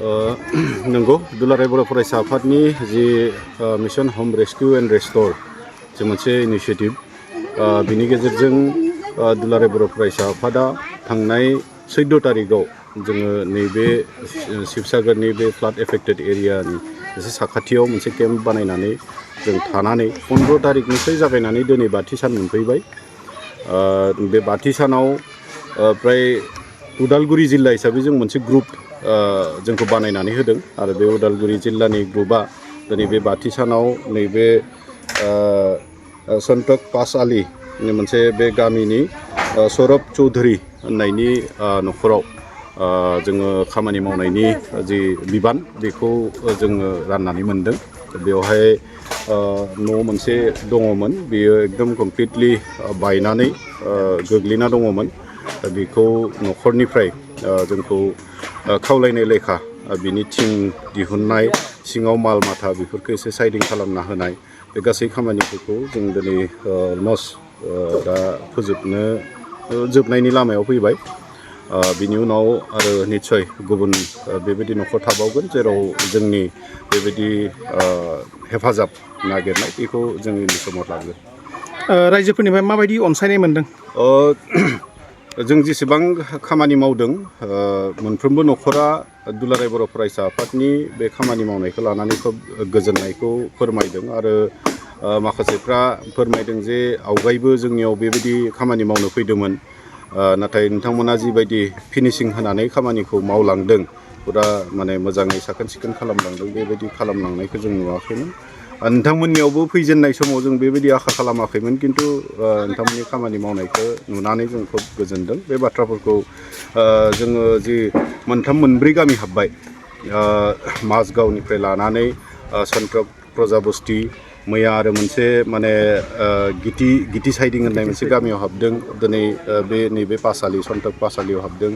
नंगौ दुलाराय बर' फरायसा आफादनि जि मिशन होम रेस्किउ एंड रेस्टोर जे मोनसे इनिशिएटिव बिनि गेजेरजों दुलाराय बर' फरायसा आफादा थांनाय 14 तारिखआव जोङो नैबे शिबसागरनि बे फ्लाड एफेक्टेड एरियानि एसे साखाथियाव मोनसे केम्प बानायनानै जों थानानै 15 तारिखनिफ्राय जागायनानै दिनै 30 सान मोनफैबाय। बे 30 सानाव प्राय उदालगुरि जिल्ला हिसाबै जों मोनसे ग्रुप जोंखौ बानायनानै होदों आरो बे उदालगुरि जिल्लानि ग्रुपआ दिनै बे 30 सानाव नैबे सन्तक पासआलि मोनसे बे गामिनि सौरभ चौधुरी होननायनि न'खराव जोङो खामानि मावनायनि जि बिबान बेखौ जोङो राननानै मोनदों। बेवहाय न' मोनसे दङमोन, बेयो एकदम कमप्लिटलि बायनानै गोग्लैना दङमोन। दा बेखौ न'खरनिफ्राय जोंखौ खावलायनाय लेखा बिनि थिं दिहुननाय, सिङाव माल माथा बेफोरखौ एसे साइडिं खालामना होनाय, बे गासै खामानिफोरखौ जों दिनै अलमस्ट दा जोबनायनि लामायाव फैबाय। बिनि उनाव आरो निस्सय गुबुन बेबायदि न'खर थाबावगोन जेराव जोंनि बेबायदि हेफाजाब नागिरनाय बेखौ जों इयुन समाव लागोन। रायजोफोरनिफ्राय माबायदि अनसायनाय मोनदों? जों जेसेबां खामानि मावदों मोनफ्रोमबो न'खरा दुलाराय बर' फरायसा आफादनि बे खामानि मावनायखौ लानानै खोब गोजोननायखौ फोरमायदों आरो माखासेफ्रा फोरमायदों जे आवगायबो जोंनियाव बेबायदि खामानि मावनो फैदोंमोन, नाथाय नोंथांमोना जिबायदि फिनिशिं होनानै खामानिखौ मावलांदों, फुरा माने मोजाङै साखोन सिखोन खालामलांदों, बेबायदि खालामलांनायखौ जों नुवाखैमोन। नोंथांमोननियावबो फैजेननाय समाव जों बेबायदि आखा खालामाखैमोन, किन्तु नोंथांमोननि खामानि मावनायखौ नुनानै जों खोब गोजोनदों। बे बाथ्राफोरखौ जोङो जि मोनब्रै गामि हाबबाय, माजगावनिफ्राय लानानै सन्त्रक प्रजाबस्ति, मैया आरो मोनसे माने गिति साइदिं होननाय मोनसे गामियाव हाबदों, दिनै नैबे पासआलि सन्तक पासआलियाव हाबदों,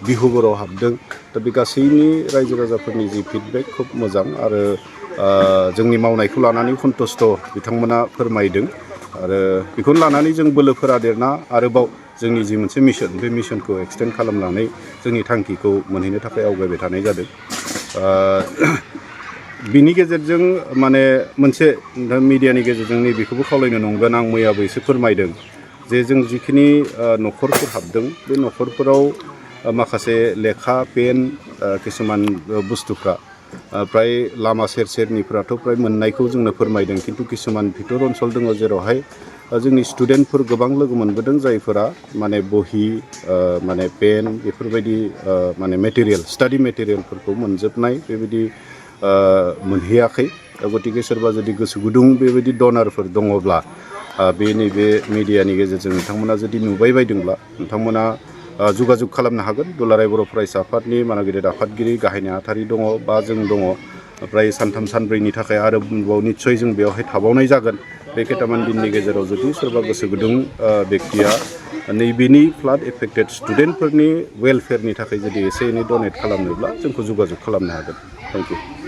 बिहुबराव हाबदों। दा बे गासैनि रायजो राजाफोरनि जि फिडबेक खोब मोजां आरो जोंनि मावनायखौ लानानै सन्तुष्ट बिथांमोना फोरमायदों आरो बेखौनो लानानै जों बोलोफोरा देरना आरोबाव जोंनि जि मोनसे मिशन, बे मिशनखौ एक्सटेन्ड खालामनानै जोंनि थांखिखौ मोनहैनो थाखाय आवगायबाय थानाय जादों। बिनि गेजेरजों माने मोनसे मिडियानि गेजेरजों नैबेखौबो खावलायनो नंगोन, आं मैयाबो एसे फोरमायदों जे जों जिखिनि न'खरफोर हाबदों बे न'खरफोराव माखासे लेखा पेन किसुमान बुस्थुफ्रा प्राय लामा सेरनिफ्राथ' प्राय मोननायखौ जोंनो फोरमायदों, किन्तु किसुमान भितर ओनसोल दङ जेरावहाय जोंनि स्टुडेन्टफोर गोबां लोगो मोनबोदों जायफोरा माने बहि माने पेन बेफोरबायदि माने मेटेरियेल स्टाडि मेटेरियेलफोरखौ मोनजोबनाय बेबायदि मोनहैयाखै। गतिके सोरबा जुदि गोसो गुदुं बेबायदि डनारफोर दङब्ला बे नैबे मिडियानि गेजेरजों नोंथांमोना जुदि नुबाय बायदोंब्ला नोंथांमोना जगाजग खालामनो हागोन। दुलाराय बर' फरायसा आफादनि माना गेदेर आफादगिरि गाहाय नेहाथारि दङ बा जों दङ। ओमफ्राय सानथाम सानब्रैनि थाखाय आरोबाव निस्सय जों बेवहाय थाबावनाय जागोन। बे केटामान दिननि गेजेराव जुदि सोरबा गोसो गुदुं बेक्तिया नैबेनि फ्लाड एफेक्टेड स्टुडेन्टफोरनि वेलफेयारनि थाखाय जुदि एसे एनै डनेट खालामनोब्ला जोंखौ जगाजग खालामनो हागोन। Thank you.